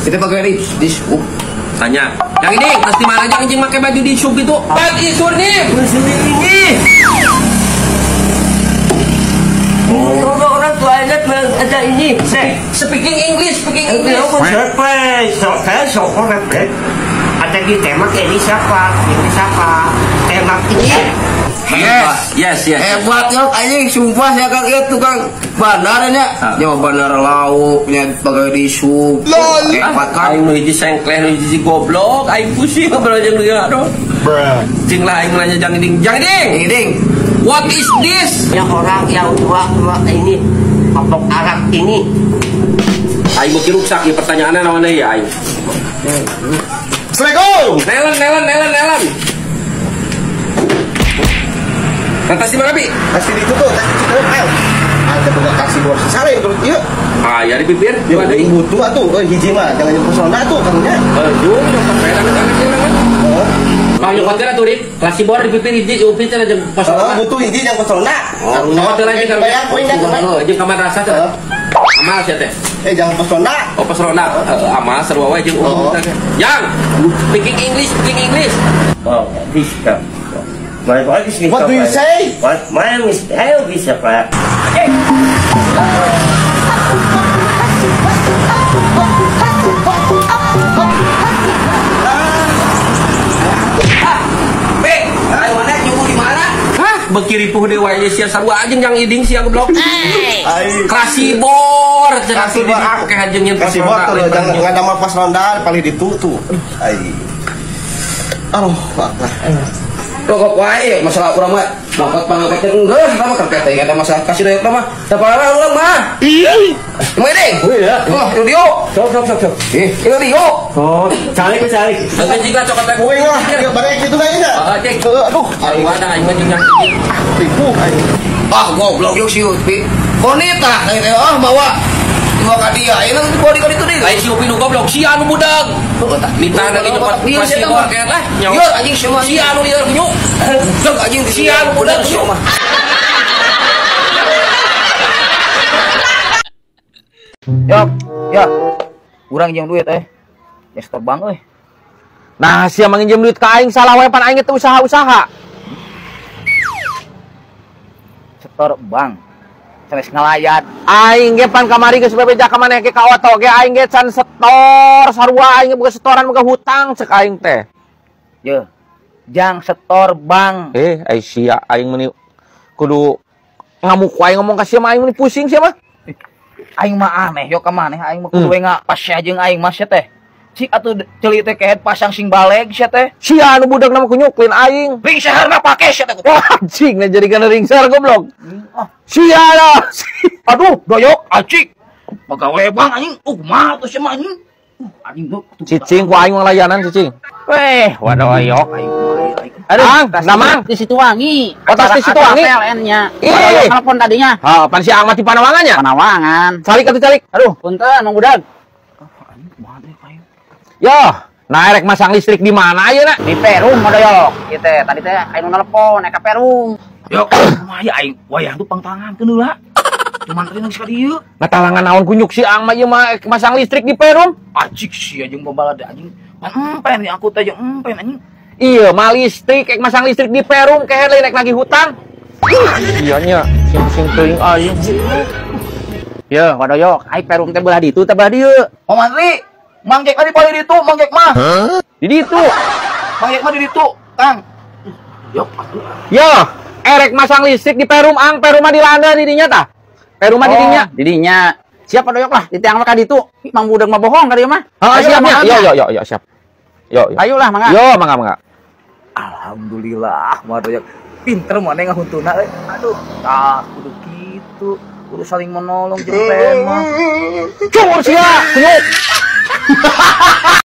Kita pakai di sub. Tanya. Yang ini pasti mana aja anjing pakai baju di sub itu? What is your name? Ini. Oh, orang toilet ada ini. Speaking English, speaking English. Ada di tema ini siapa? Ini siapa? Tema ini. Yes, yes, yes. Hebat ya, anjing, sumpah ya Kang, ya tukang bandarnya. Nya bandar lauk, nya pakai di sub. Hebat kan? Aing nu hiji sengkleh, nu hiji goblok, aing pusing ngobrol jeung dia aduh. Bruh. Cing lah aing nanya jang ding. Jang ding. Ding. What is this? Yang orang yang tua-tua ini, popok Arab ini. Aing beuki ruksak ieu pertanyaanna naon deui ya aing. Assalamualaikum. Nelan, nelan, nelan, nelan. Tas di mana, Pi? Tas di itu tuh, tas di situ. Ayo. Ada boga kasih bor sare terus ieu. Ah, ya di pipir. Di mana butuh atuh, euy hiji mah jangan nyepos ronda atuh karunya. Aduh, nyokot merah kan heeh. Bang nyokot teh atuh, Rip. Kasih bor di pipir hiji, upit teh jeung pos ronda. Butuh hiji jeung pos ronda. Nyokot teh lagi bayar poin dah. Jeung ka madrasah teh. Amal sia teh. Jangan pos ronda. Oh, pos ronda. Amal sarua wae jeung umum teh. Yang speaking English, speaking English. Oh, bisa. What do you say? What my name is Elvis apa? B, ayo mana nyuguh di mana? Hah, beuki ripuh deui wae sia sarua anjing yang iding sia goblok. Klasibor, klasibor akeh anjing nyen klasibor tuh jangan ngadamel pos ronda paling ditu tuh. Ai. Aduh, lah. Rokok wae masalah urang mah mangkot pangangkat geus mah kerket teh eta masalah kasih doyok mah teu parah urang mah. Iya. Emang ding? Iya. Oh, ieu. Sok sok sok sok. Ih, ieu dio. Oh, calik calik. Heuh jika cokot teh. Kuing lah, ieu bare kitu deui nya. Heeh, cek. Aduh, aing mah aing mah jeung yang tipu aing. Ah, goblok jeung si Upi. Bonita teh ah mawa dua ka dia. Ayeuna body ka ditu deui. Lain si Upi nu goblok, si anu budak. Nitah lagi nyokot kasih bor kayak lah. Ieu anjing semua si anu lieur nyuk. Goblok anjing si anu budak mah. Yok, ya. Urang jeung duit eh. Geus terbang euy. Nah, sia manginjem duit ka aing salah wae pan aing teh usaha-usaha. Setor bank. Sanes ngalayat. Aing ge pan kamari geus bebeja ka maneh ge ka oto ge aing ge can setor sarua aing ge boga setoran boga hutang cek aing teh. Ye. Jang setor bank. Ai sia aing meuni kudu ngamuk wae ngomong ka sia mah aing meuni pusing sia mah. Aing mah aneh yo ka maneh aing mah kudu we ngapas sia jeung aing mah sia teh. Cik atuh ceuli teh kehed pasang sing baleg sia teh. Sia anu budak nama kunyuklin aing. Ringseharna pake sia teh. Wah, anjing nah jadi kana ringsar goblok. Ah. Sia lah. Aduh, doyok acik. Pagawe bang anjing. Mah atuh sia mah anjing. Anjing tuh. Cicing ku aing ngelayanan cicing. Weh, wadoyok aing mah. Aduh, Ang, namang di Situwangi. Oh, tas di Situwangi. PLN-nya. Ih, telepon tadinya. Ha, pan si Ang mah di Panawangan nya? Panawangan. Calik atuh calik. Aduh, punten Mang Budag. Yo, nah erek masang listrik di mana ayeuna? Di Perum modoyok. Ieu teh tadi teh aya nu nelpon naik ka Perum. Yok, kumaha aing wayah tuh pangtangankeun heula. Cuman tadi geus ka dieu. Ngatalangan naon kunyuk si Ang mah ieu mah masang listrik di Perum. Anjing sia jeung babalada anjing. Pan empen aku teh jeung empen anjing. Iya, mah listrik ek masang listrik di Perum kehed lain naik lagi hutang. Iya nya, sing-sing teuing aing. Ye, wadoyok, aing Perum teh belah ditu teh belah dieu. Oh mantri, Mang Jack mah di paling ditu, Mang Jack mah. Di ditu. Mang Jack mah di ditu, Kang. Yok, atuh. Yo, erek masang listrik di Perum ang Perum mah di landa di dinya tah. Perum mah di dinya. Di dinya. Siap wadoyok lah, di tiang mah ka ditu. Mang Budak mah bohong ka dieu mah. Heeh, siap nya. Yo yo yo yo siap. Yo, yo. Ayo lah mangga. Yo, mangga mangga. Alhamdulillah, wadoyok. Pinter mana ngahuntuna euy. Aduh, tah kudu kitu. Kudu saling menolong jeung teh mah. Cur sia, kunyuk.